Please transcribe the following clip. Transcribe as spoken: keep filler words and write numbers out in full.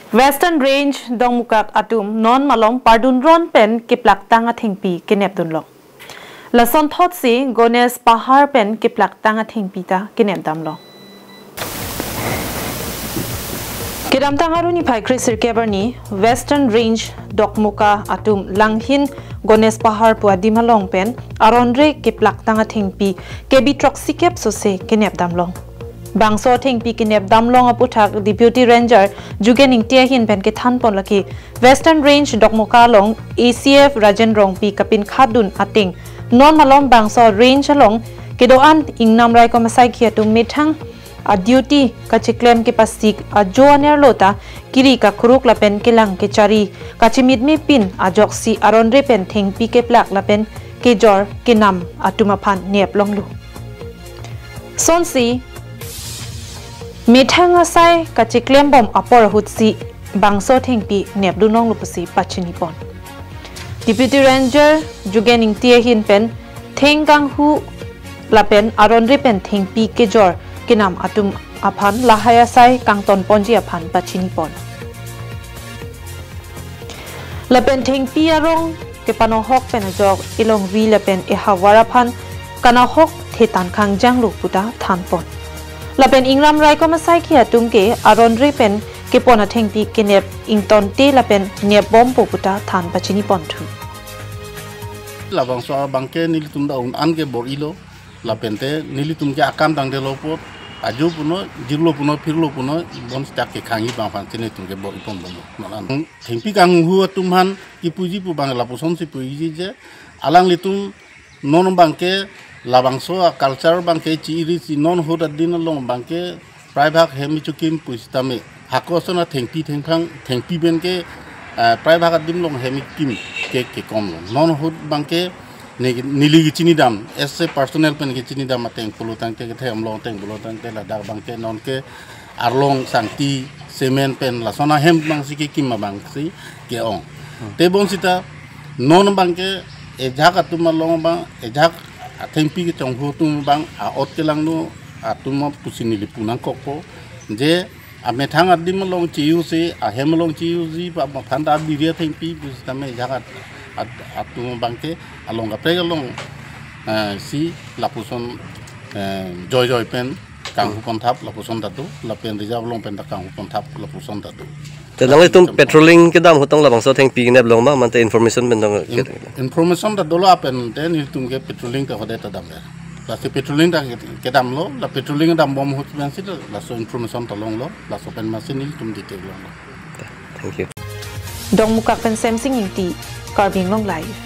Western Range Dokmokak atum non malom pardunron pen keplaktang athengpi kenepdunlong. Lasonthotsi Ganesh Pahar pen keplaktang athengpi ta kenepdamlong. Kedamtang Arni phai kre sirkep arni Western Range Dokmoka atum Langhin Ganesh Pahar pu adim along pen aronre keplaktang athengpi kebi throksikep sose kenepdamlong. Bangso athengpi kenepdamlong aputhak Deputy Ranger Jugen Ingti ahin pen kethanpon lake Western Range Dokmoka along A C F Rajen Rongpi kapinkhatdun ateng non malom bangso range along kedo-an ingnam raikom asaikhi atum methang a duty kacheklem kepasik ajo anerlo ta kiri kakuruk lapen kelang kechari kachemitme pin ajoksi aronre pen thengpi keplak lapen kejor kenam atum aphan neplonglo. Sonsi methang asai kacheklembom apor ahutsi bangso thengpi nepdunlonglo pusi pachinipon. Deputy Ranger Jugen Ingti ahin pen theng kanghu lapen aronre pen thengpi kejor kenam atum aphan lahai asai kangtonponji aphan pachinipon. Lapen thengpi arong kepanohok pen ajok elongri lapen ehavar aphan kanohok thetan khangjanglo puta thanpon. Lapen ingnam raikom asaikhi atum ke aronre pen kepon athengpi kenep ingtonte lapen nepbompo puta than pachinipon thu. Labangso abangke nelitum ta un an ke bor-ilo. Lapente nelitum ke akam tangdelo apot ajo puno, jirlo puno, phirlo puno, bonsita kekhangji abang aphan si nelitum ke bor-ipon bomlo. Non an thengpi kanghu atum aphan kipuji pu abang lapusonsi puji je alanglitum non abangke labangso a culture abangke chi-irisi non ahut adim along abangke praibhag hem kechokim pusitame hako ason a thengpi thengphang thengpi pen ke, ah, praibhag adim along hem kekim ke kekomlo. Non ahut abangke ne-, neli kechinidam, as a personal pen kechinidam ateng pulotangte kethe amlong ateng pulotangte ladak abangke non ke arlong sangti cement pen lason ahem abangsi kekim abangsi ke-ong. Hmm. Te bonsita non abangke ejahak atum along abang, ejahak athengpi kechonghu atum abang a-ot kelangno atum pusi neli pu nangkokpo je amethang adim along che-usi, ahem along che-usi, pa, pa, phanta abiri athengpi pusitame ejahak at-, at-, atum abangke along kaprek along, eh, si lapuson, eh, joi joi pen kanghuponthap lapuson ta do, lapen reserve along pen ta kanghuponthap lapuson ta do. Te nanglitum patrolling kedam ahut tong labangso thengpi neplong ma, mate information pen tong? In-, information ta dolo, lapen te nelitum ke patrolling ta hode ta damlo. Lasi patrolling ta ke-, kedamlo, la patrolling dambom ahut pensi laso information ta longlo, laso pen masi nelitum detect longlo. Thank you. Dokmokak pen Semsing Ingti, Karbi Anglong Live.